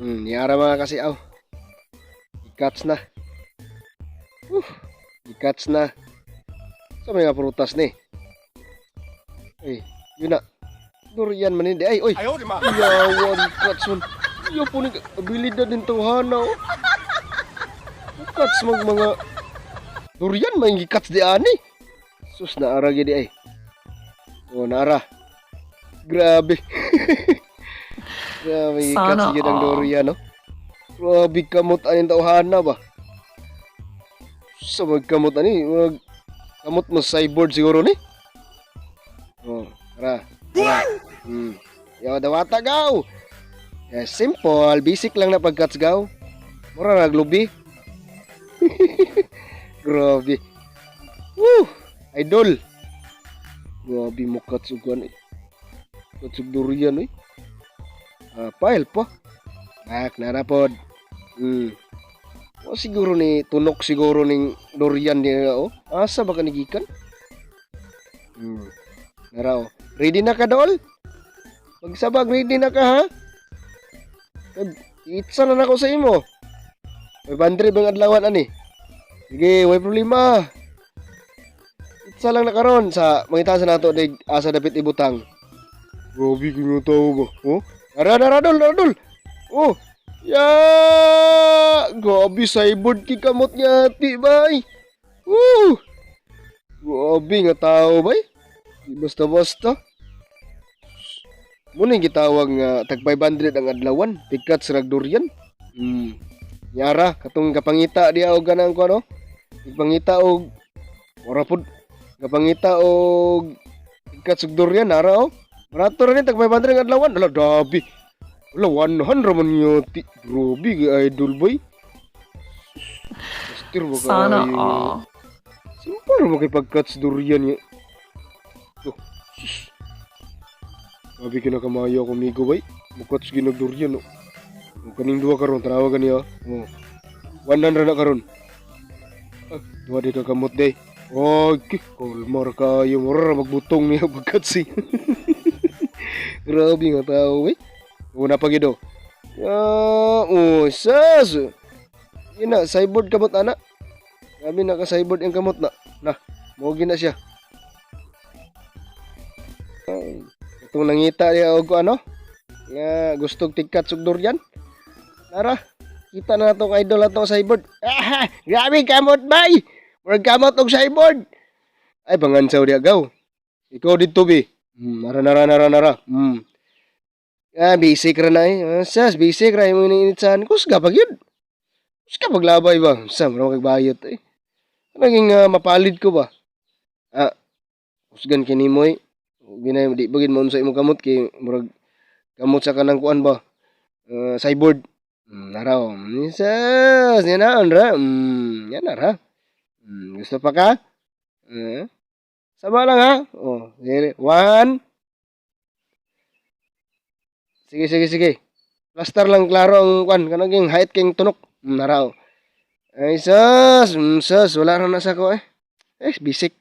Niara mga kasiaw. I-catch na. I-catch na. Sa mga prutas ni. Ay, yun na. Durian man hindi. Ay, oy. Ayaw, di ma. Yawan, catch man. Iyo po ni abilidad din tawhana, oh. Catch mag mga durian man gi-catch di ani. Sus, naara gid ay. Oh, naara. Grabe. Grabe, Sana catch gyud ang all. durian, no. Grabe kamot aning tawhana ba. Sa magkamot ani, mag kamot mo cyborg siguro ni. Oh, tara. Tara. Yo, dawata gaw. Eh, simple, basic lang na pagkats gaw. Mura na glubi. Grabe. Woo! Idol. Grabe mo katsugan eh. Katsug durian eh. Ah, pile pa. Bak, narapod. O siguro ni tunok siguro ning durian niya oh. Asa ba ka nigikan? Nara oh. Ready na ka, dol? Pagsabag, ready na ka ha? Itsa na nako sa imo. May bandre bang adlawan ani? Sige, way problema. Itsa lang na karon sa mangita sa nato dig asa dapit ibutang. Grabe kung nga tao ba? Oh? Nara, nara, dol, nara, dol. Oh. Ya! Grabe, cyborg ki kamot nga ati, bay. Woo! Grabe nga tao, bay. Di basta-basta. Muna yung gitawag nga tag 500 ang adlawan, tikat sa durian. Yara, katong kapangita diya og ganang ko ano? Ipangita og ora pod kapangita og tikat sa durian nara oh. Barato ra ni, tag 500 ang adlawan. Ala, dabi. Ala, 100 man yun. Grabe kay idol boy. Pastir ba Sana kayo? all. Simple mo kay pagkat sa durian niya. Oh, sus. Sabi kinakamayo ako migo bay. Mukat sa ginag durian oh. Oh, kaning duha karon tanawa gani oh. Oh. 100 na karon. Ah, duha di ka kamot day. Okay, kalmar kayo. Mura magbutong niya pagkat si. Grabe nga tao eh. Una pa gido. Ah, oh, sas. Yun na, cyborg kamot ana. Grabe na ka cyborg ang kamot na. Na, mo na siya. Ay, itong nangita niya og ano? Nga gustog tigkat sug durian. Tara, kita na natong idol atong cyborg. Ah, grabe kamot bay. Murag kamot og cyborg. Ay, bangansaw diya gaw. Ikaw dito bi. Nara nara nara nara. Ah, basic ra na eh. Ah, sas, basic ra imong iniinitsahan. Kusga pag yun. Kusga paglabay ba? Sa, mura kag bayot eh. Naging mapalid ko ba? Ah, kusgan kini mo eh. Ginay, di ba gid mo sa imong kamot kay murag kamot sa kanang kuan ba? Cyborg. Naraw. Sas, yan na ra. Yan na ra. Gusto pa ka? Sama lang ha. Oh, sige. One. Sige, sige, sige. Plaster lang klaro ang kuan kanang yung height king tunok. Naraw. Ay sus, sus, wala ra na sa ko eh. Eh, basic.